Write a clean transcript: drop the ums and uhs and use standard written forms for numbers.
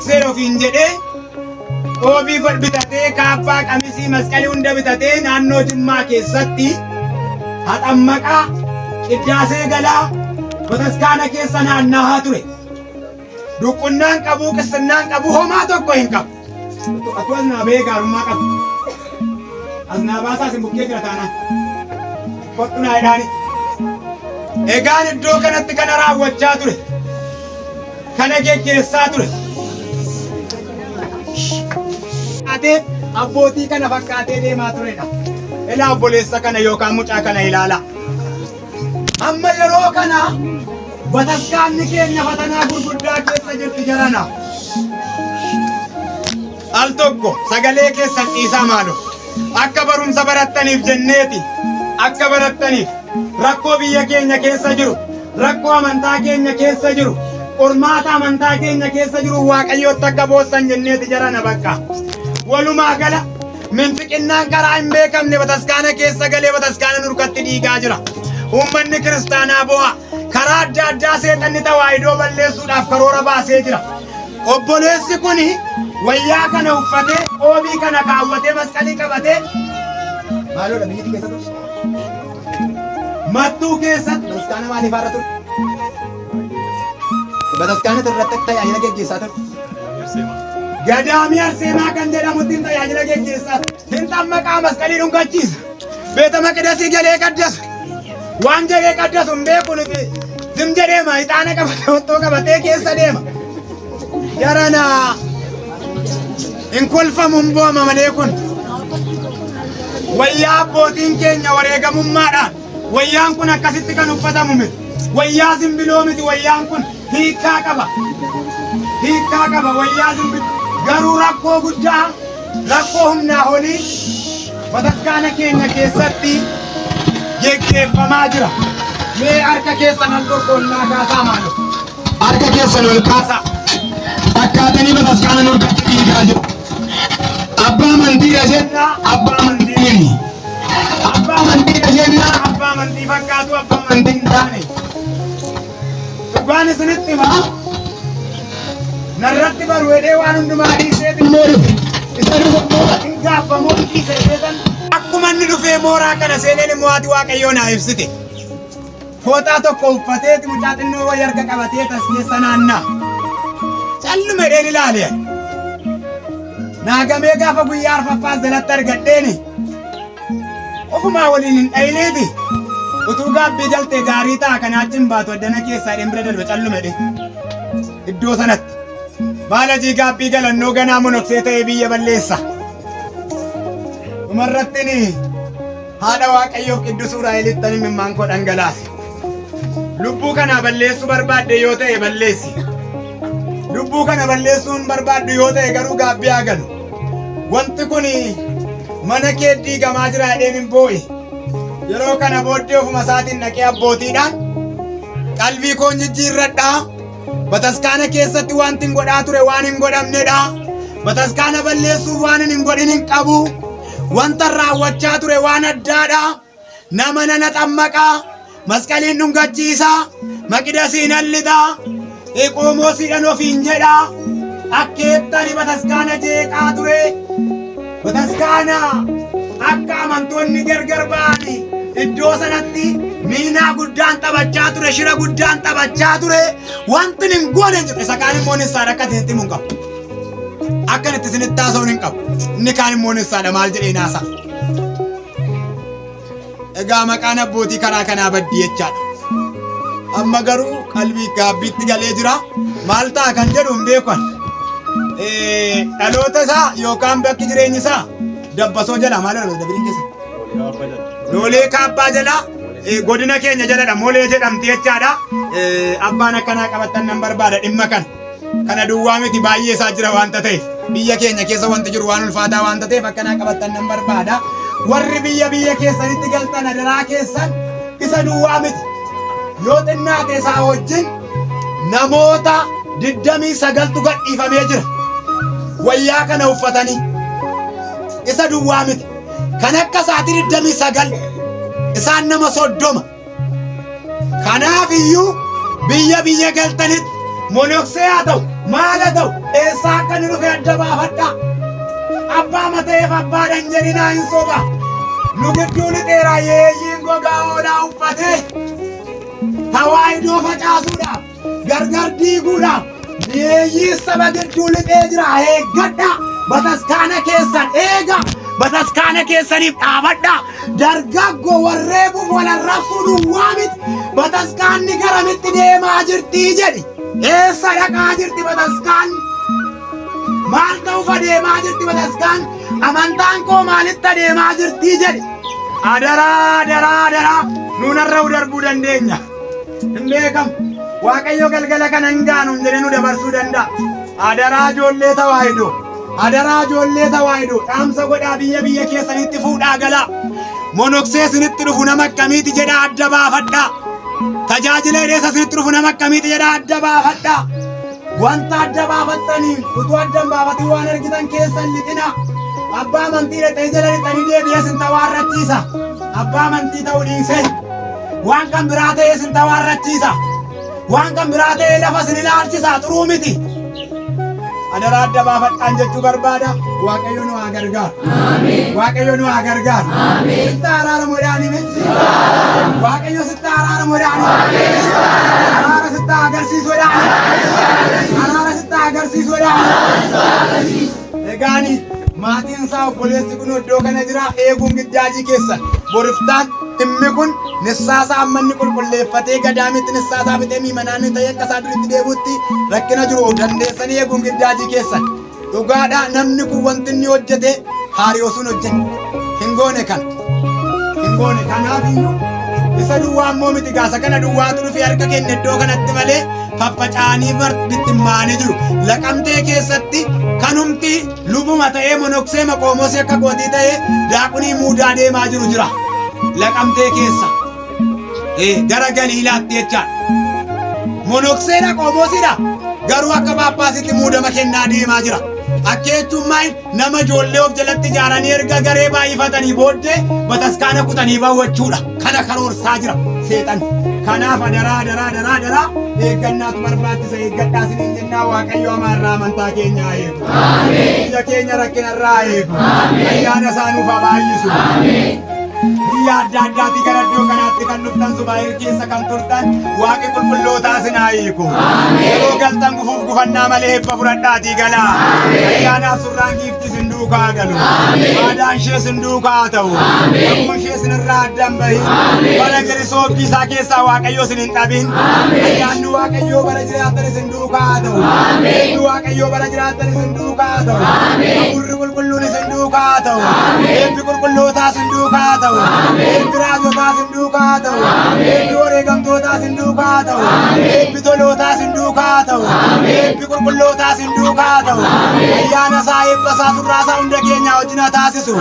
Monoksee ofiin jedhee qoobii godh bitatee kaabbaa qamisii masqalii hunda bitatee naannoo Jimmaa keessatti haxammaqaa qiddaasee galaa bataskaana keessa naanna'aa ture. Duqqunnaan qabuu qissinnaan qabuu homaa tokko hin qabu. Atuu as naa bahee gaarummaa qabu. As naa baasaa isin bukkee jira taanaan. Kottu naa jedhaani. Egaan iddoo kanatti kana raawwachaa ture. Kana geggeessaa ture. Ate abbootii kana fakkaatee deemaa turedha. Ilaa obboleessa kana yookaan mucaa kana ilaalaa. Amma yeroo kana bataskaanni keenya fatanaa gurguddaa keessa jirti jarana. Al tokko sagalee keessan dhiisaa maaloo. Akka barumsa barattaniif jenneeti. Akka barattaniif rakkoo biyya keenya keessa jiru, rakkoo amantaa keenya keessa jiru, qormaata amantaa keenya keessa jiru Waaqayyootti akka boossan jenneeti jarana bakka. Walumaa gala Minfiqinnaan karaa hin beekamne bataskaana keessa galee bataskaana nurkatti dhiigaa jira. Uummanni kiristaanaa bo'a. Karaa adda addaa seexanni tawaahidoo balleessuudhaaf karoora baasee jira. Obboleessi kun wayyaa kana uffatee, qoobii kana kaawwatee, masqalii qabatee maaloodha biyyi keessa ture? Mattuu keessatti bataskaana maaliif haarra ture? Bataskaana irratti tajaajila geggeessaa ture. Gadaamii Arseemaa kan jedhamutti hin tajaajila geggeessaa. Hin xammaqaa masqalii dhungachiisa. Beeta maqidasii galee qaddasa. Waan jedhee qaddasu hin beeku nuti. Zim jedheema ixaana qabatee wattoo qabatee keessa deema. Jarana hin kolfamu hin bo'ama malee kun. Wayyaa abbootiin keenya wareegamummaadhaan wayyaan kun akkasitti kan uffatamu miti. Wayyaa simbiloo miti wayyaan kun. Hiikkaa qaba. Hiikkaa qaba wayyaa zimbi. Garuu rakkoo guddaa rakkoo humnaa olii bataskaana keenya keessatti geggeeffamaa jira. Mee harka keessan al tokko ol naa kaasaa maaloo. Harka keessan ol kaasaa. Fakkaatanii bataskaana nurkatti dhiigaa jiru. Abbaa amantiidha jennaa abbaa amantii miti. Abbaa amantiidha jennaa abbaa amantii fakkaatu abbaa amantii hin taane. Dhugaan isinitti himaa narratti baru jedhee waan hundumaa dhiiseet immoo dhufe. Isa dhufe immoo hin gaabbamoo hin dhiise jedheetan. Akkuma inni dhufee mooraa kana seeneen immoo haati Waaqayyoo naa ibsite. Fooxaa tokko uffateeti mucaa xinnoo wayii harka qabatee tas keessa naanna'a. Calluma jedheen ilaale. Naagamee gaafa guyyaa arfaffaas jalatti argadheeni. Ofumaa waliin hin dhayiniiti. Utuu gaabbii galtee gaarii ta'a kanaa achi hin baatu addana keessaa dheen bira darbe calluma jedhe. Iddoo sanatti. Maal hajii gaabbii galannoo ganaa monoksee ta'ee biyya balleessa. Dhumarrattiin haadha Waaqayyoof Qiddus Uraa'elitti ani imimmaan koo dhangalaase. Lubbuu kanaa balleessuu barbaadde yoo ta'e balleessi. Lubbuu kana balleessuu hin barbaaddu yoo ta'e garuu gaabbii haa galu. Wanti kun mana kee diigamaa jira jedheen hin boo'e. Yeroo kana booddee ofuma isaatiin dhaqee abbootiidhaan qalbii koon jijjiirradha. Bataskaana keessatti wanti hin godhaa ture waan hin godhamnedha. Bataskaana balleessuuf waan hin godhin hin qabu. Wanta raawwachaa ture waan addaadha. Nama nana xammaqaa, masqaliin dhungachiisaa, maqidasiin hallixaa, qoomoosiidhan ofiin jedhaa, akkeettani bataskaana jeeqaa ture. Bataskaana akka amantoonni gargar ba'anii iddoo sanatti miinaa guddaan taphachaa ture, shira guddaan taphachaa ture. Wanti hin goone hin jiru. Isa kaan immoo nissaadha akka isinitti himu hin qabu. Akka itti isinitti haasa'uun hin qabu. Inni kaan immoo nissaadha maal jedhee naasa'a. Egaa maqaan abbootii karaa kanaa baddii jechaadha. Amma garuu qalbii gaabbiitti galee jira. Maal ta'a kan jedhu hin beekan. Dhaloota isaa yookaan bakki jireenyi isaa dabbasoo jala maal jedhama dabiriin keessa? Loolee kaabbaa jala godina keenya jaladha molee jedhamti jechaadha. Abbaan akkanaa qabattan nan barbaada dhimma kana. Kana duwwaa miti baay'ee isaa jira waanta ta'eef biyya keenya keessa wanti jiru waan ulfaataa waanta ta'eef akkanaa qabattan nan barbaada. Warri biyya biyya keessanitti galtan adaraa keessan isa duwwaa miti. Yoo xinnaate isaa wajjin namoota 29tu gadhiifamee jira. Wayyaa kana uffatanii isa duwwaa miti. Kan akka isaatii 29 isaan nama 30. Kanaaf iyyuu biyya biyya galtanitti monoksee haa ta'u maal haa ta'u eessaa akka inni dhufe adda baafadhaa. Abbaa mateef abbaadhan jedhinaa hin soba. Nu gidduu lixeera yeeyyiin gogaa hoolaa uffatee tawaahidoo facaasuudhaaf gargar diiguudhaaf yeeyyii saba gidduu lixee jira eeggadhaa. Bataskaana keessan eega. Bataskaana keessaniif dhaabadhaa. Dargaggo warreebuuf wal arrabsuu duwwaa miti. Bataskaanni garamitti deemaa jirtii jedhi. Eessa dhaqaa jirti bataskaanni? Maal ta'uuf adeemaa jirti bataskaan? Amantaan koo maalitti adeemaa jirtii jedhi. Adaraa adaraa adaraa nuun har'a darbuu dandeenya. Hin beekamu. Waaqayyo galgala kana hin gaanuun jedhee nu dabarsuu danda'a. Adaraa ijoollee tawaahidoo. Adaraa ijoollee tawaahidoo. Dhaamsa godhaa biyya biyya keessanitti fuudhaa galaa. Monoksee isinitti dhufu nama akkamiiti jedhaa adda baafadhaa. Tajaajila hidheessa isinitti dhufu nama akkamiiti jedhaa adda baafadhaa. Wanta adda baafattaniin utuu adda hin baafatin waan argitan keessa hin lixinaa. Abbaa amantii dhaqxanii jala lixanii deebi'ee isin tawaarrachiisa. Abbaa amantii ta'uu dhiisee waan kan biraa ta'ee isin tawaarrachiisa. Waan kan biraa ta'ee lafa isin ilaalchisa xuruu miti. Adaraa adda baafadhaan jechuu barbaada. Waaqayyo nu haa gargaaru. Waaqayyo nu haa gargaaru. Sitti araaramu jedhaani miti. Waaqayyo sitti araaramu jedhaani. Araara sitti haa agarsiisu jedhaani. Araara sitti haa agarsiisu jedhaani. Egaani maatiin isaa obboleessi kun iddoo kana jira eeguun giddaajii keessan boriftaan dhimmi kun nissaasaa amma inni qulqulleeffatee gadaamitti nissaasaa fixee miimanaanni ta'ee akka isaa duritti deebuutti rakkina jiru dandeessanii eeguun giddaajii keessan. Dhugaadha namni kun wanti inni hojjete haariyoosuun hojjete hin goone kana. Hin goone kanaaf iyyuu isa duwwaa immoo miti gaasa kana duwwaatu dhufee harka kenne iddoo kanatti malee faffaca'anii bittimmaanii jiru. Laqamtee keessatti kanumti lubuma ta'ee monoksee maqoomosii akka kootii ta'ee daaqunii muudaa deemaa jiru jira. Laqamtee keessa. Gara Galiilaatti jechaadha. Monokseedha qomoosiidha. Garuu akka paappaasitti muudama kennaa deemaa jira. Akka jechuun maal nama ijoollee of jalatti ijaaranii erga garee baay'ifatanii booddee bataskaana kutanii bahu jechuudha. Kana karoorsaa jira seexan. Kanaaf adaraa adaraa adaraa adaraa eeggannaatu barbaachisa eeggadhaa isiniin jennaa Waaqayyo hamaarraa amantaa keenya haa eegu. Biyya keenya rakkinarraa haa eegu. Ayyaana isaa nuuf haa baay'isu. Biyya adda addaatii gara iddoo kanaatti kan dhuftan Subaayir keessa kan turtan Waaqi qulqullootaa isin haa hiiku. Yeroo galtan gufuuf gufannaa malee eebba fudhadhaatii galaa. Ayyaanaaf surraan giiftii isin duukaa haa galu. Aadaan ishee isin duukaa haa ta'u. Kakuun ishee isin irraa adda hin bahin. Bara girisoobbii isaa keessaa Waaqayyo isin hin dhabin. Ayyaanni Waaqayyoo bara jiraattan isin duukaa haa ta'u. Eebbi Waaqayyoo bara jiraattan isin duukaa haa ta'u. Hafuurri qulqulluun isin duukaa haa ta'u. Eebbi qulqullootaa isin duukaa haa ta'u. Eebbi raajotaa isin duukaa haa ta'u. Eebbi wareegamtootaa isin duukaa haa ta'u. Eebbi tolootaa isin duukaa haa ta'u. Eebbi qulqullootaa isin duukaa haa ta'u. Ayyaana isaa eebba isaa surraa isaa hunda keenyaa wajjin haa taasisu.